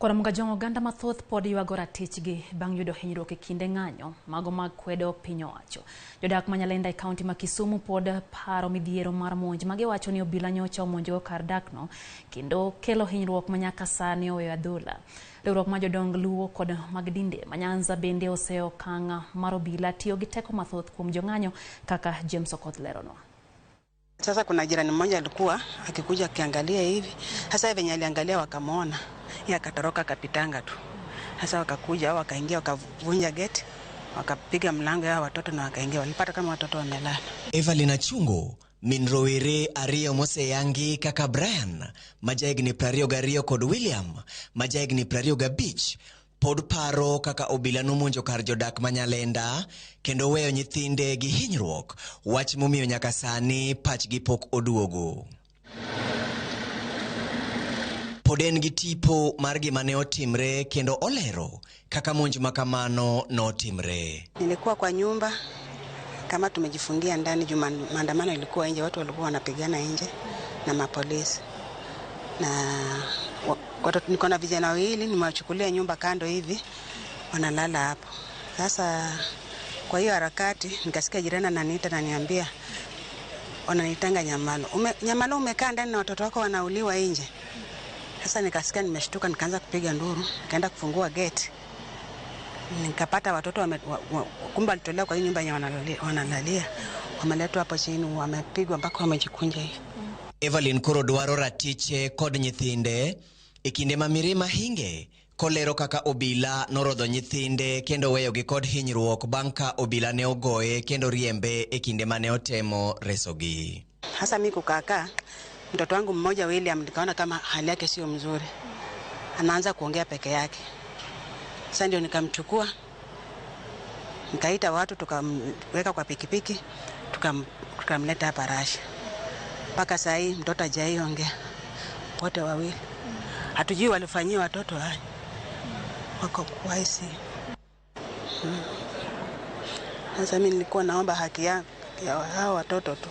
Kuom Kajwang', oganda mathoth pod ywago ratichgi bang' yudo hinyruok e kinde ng'anyo mago mag kwedo piny owacho. Jodak ma Nyalenda e kaunti ma Kisumu pod paro midhiero mar monj ma giwacho ni obila nyocha omonjogo kar dakno kendo kelo hinyruok ma nyaka sani oweyo adhola. Riwruok mar jodong Luo kod mag dinde ma Nyanza bende oseyo okang' mar obila tiyo gi teko mathoth kuom jong'anyo kaka James Okoth leronwa. Sasa kuna jirani mmoja alikuwa akikuja akiangalia hivi. Sasa venye aliangalia wakamwona, yeye akatoroka akapitanga tu. Sasa wakakuja wakaingia wakavunja gate, wakapiga mlango ya watoto na wakaingia, walipata kama watoto wamelala. Evelyn Achungo min rowere ariyo moseyangi kaka Brian ma jahigni 22 kod William ma jahigni 25 pod paro kaka obila nomonjo kar jodak ma Nyalenda kendo weyo nyithinde gi hinyruok, wach momiyo nyaka sani pachgi pok oduogo. Pod en gi tipo mar gima ne otimre kendo olero kaka monj ma kamano notimre. Nilikuwa kwa nyumba kama tumejifungia ndani juu maandamano ilikuwa nje, watu walikuwa wanapigana nje na mapolisi na watoto. Niko na vijana wawili nimewachukulia nyumba kando hivi wanalala hapo. Sasa kwa hiyo harakati nikasikia jirani ananiita na niambia, wananiitanga Nyamalo. Nyamalo, umekaa ndani na watoto wako wanauliwa nje. Sasa nikasikia nimeshtuka, nikaanza kupiga nduru, nikaenda kufungua gate. Nikapata watoto kumbe walitolewa kwa hii nyumba yenye wanalalia. Wameletwa hapo chini, wamepigwa mpaka wamejikunja hivi. Evelyn koro dwaro ratiche kod nyithinde e kinde ma mirima hinge kolero kaka obila norodho nyithinde kendo weyogi kod hinyruok bang' ka obila ne ogoye kendo riembe e kinde mane otemo resogi. Hasa mimi kukaa, mtoto wangu mmoja William nikaona kama hali yake sio mzuri, anaanza kuongea peke yake. Sasa ndio nikamchukua, nikaita watu tukamweka kwa pikipiki, tukamleta hapa Rasha. Mpaka saa hii mtoto hajaiongea, wote wawili hatujui walifanyia watoto haya, wako kwa ICU. Sasa mimi nilikuwa naomba haki ya hao watoto tu.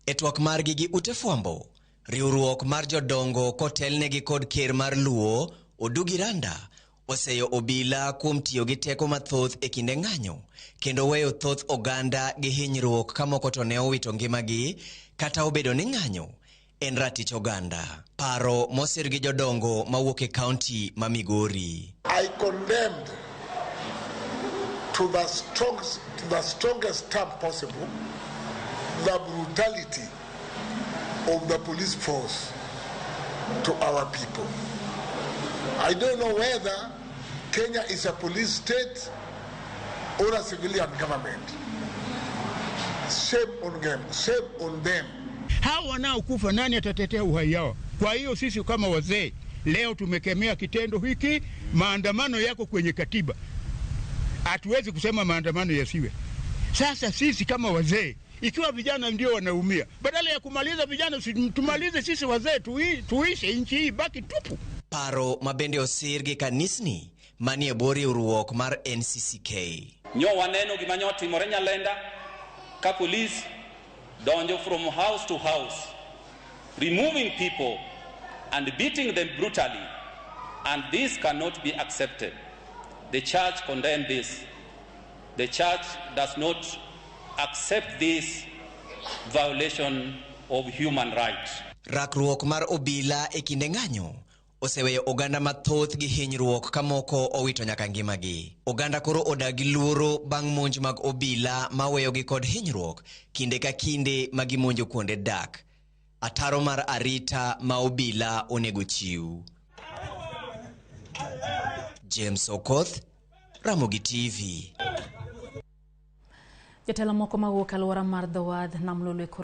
E twak margi gi ute fwambo, riwruok mar jodongo kotelnegi kod ker mar Luo Odugi Randa oseyo obila kuom tiyo gi teko mathoth e kinde ng'anyo kendo weyo thoth oganda gi hinyruok ka moko to ne owito ngimagi kata obedo ni ng'anyo en ratich oganda. Paro mosir gi jodongo mawuok e kaunti ma Migori. I condemned to the strongest term possible the brutality of the police force to our people. I don't know whether Kenya is a police state or a civilian government. Shame on them. Shame on them. Hao wanaokufa nani atatetea uhai wao? Kwa hiyo sisi kama wazee leo tumekemea kitendo hiki. Maandamano yako kwenye katiba, hatuwezi kusema maandamano yasiwe. Sasa sisi kama wazee, ikiwa vijana ndio wanaumia, badala ya kumaliza vijana, tumalize sisi wazee, tuishe nchi hii baki tupu. Paro mabende osir gi kanisni manie bwo riwruok mar NCCK. Nyo waneno gima nyo timore Nyalenda ka police donjo from house to house, removing people and beating them brutally, and this cannot be accepted. The church condemns this. The church does not accept this violation of human rights. Rakruok mar obila e kinde ng'anyo oseweyo oganda mathoth gi hinyruok ka moko owito nyaka ngimagi. Oganda koro odak gi luoro bang' monj mag obila maweyogi kod hinyruok kinde ka kinde ma gimonjo kuonde dak. Ataro mar arita ma obila onego chiw. James Okoth, Ramogi TV. Jotelo moko mawuok alwora mar dho wadh Nam Lolwe.